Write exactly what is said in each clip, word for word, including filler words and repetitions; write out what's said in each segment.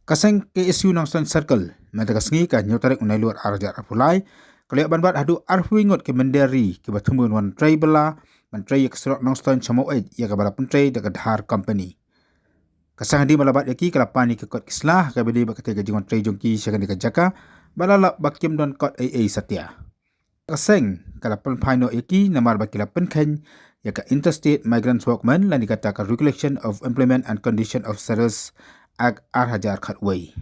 Ka seng K S U Nongstoiñ Circle mynta ka sngi ka hynñiew tarik u Nailur ar hajar arphew lai ka la ïoh ban bat haduh arphew ngut ki mynder ri kiba thmu ban wan trei bylla ban trei ïa ka surok Nongstoiñ sha Maweit ïa kaba la pyntrei da ka Dhar Company. Ka seng hadien ba la bat ïa ki ka la pan ïa ki kot ki sla ha kaba ïadei bad katei ka jingwan trei jong ki sha kane ka jaka bad la lap ba kim don kot ei ei satia. Ka seng ka la pynphai noh ïa ki namar ba ki la pynkheiñ ïa ka Interstate Migrants Workmen lane kata ka Regulation of Employment and Condition of Service Act ar hajar khatwei.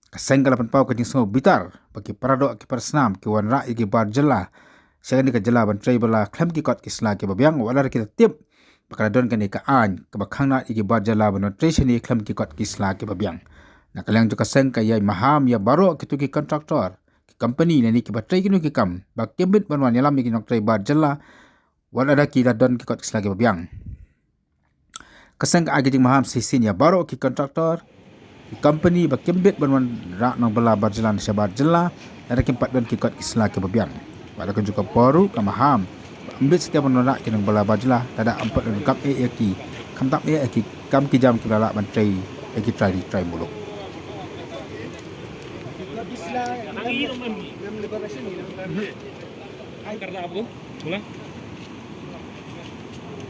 Ka seng ka la pynpaw ka jingsngew bitar ba ki paradoh ki parasnam ki wanrah ïa ki bar jylla sha kane ka jylla ban trei bylla khlem ki kot ki sla kiba biang, wat la ki la tip ba ka la don kane ka aiñ kaba khanglad ïa ki bar jylla ban wan trei shane khlem ki kot ki sla kiba biang. Na ka liang jong ka seng ka ïai maham ïa baroh kito ki kontraktor, ki kompani lane kiba trei kino ki kam ba kim bit ban wan ïalam ïa ki nongtrei bar jylla wat lada ki la don ki kot ki sla kiba biang. Ka seng ka ai ka jingmaham shisien ïa baroh ki kontraktor, ki kompani ba kim bit ban wanrah nongbylla bar jylla na shabar jylla lada kim pat don ki kot ki sla kiba biang. Bad ha kajuh ka por ruh ka maham ba ym bit satia ban wanrah ki nongbylla bar jylla lada ym pat don kam eh ïa ki, khamtam eh ïa ki kam ki jam kiba la lah ban trei ïa ki trai ri trai muluk. करता आपको? बोला।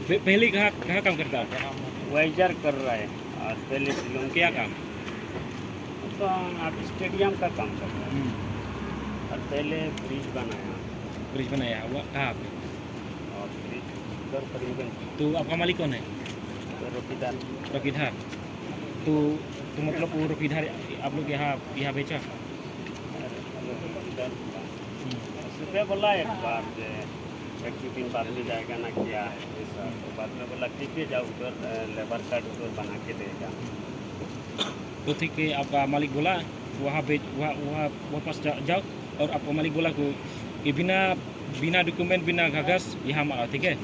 पह-, पहले कहाँ, कहाँ काम करता था? वाइजर कर रहा है और पहले शिलोंग क्या किया। काम? तो अभी स्टेडियम का काम कर रहा है। हम्म। और पहले ब्रिज बनाया। ब्रिज बनाया, वो कहाँ पे? और ब्रिज उधर करीबन। तो आपका मालिक कौन है? तो रोकीदार। रोकीदार। तो, तो मतलब वो रोकीदार आप लोग यहाँ, यहाँ बेचा? सुबह बोला एक बार जे एक दो दिन बाद में जाएगा ना क्या है, ऐसा। तो बाद में बोला, "ठीक है, जाओ उधर, अ, लेबर कार्ड उधर बना के देगा।" तो ठीक है, आपका मालिक बोला, "वहाँ बेच, वहाँ, वहाँ वापस जा, जाओ।" और आपका मालिक बोला को, कि बिना, बिना डॉक्यूमेंट, बिना कागज यहाँ मत आओ, ठीक है?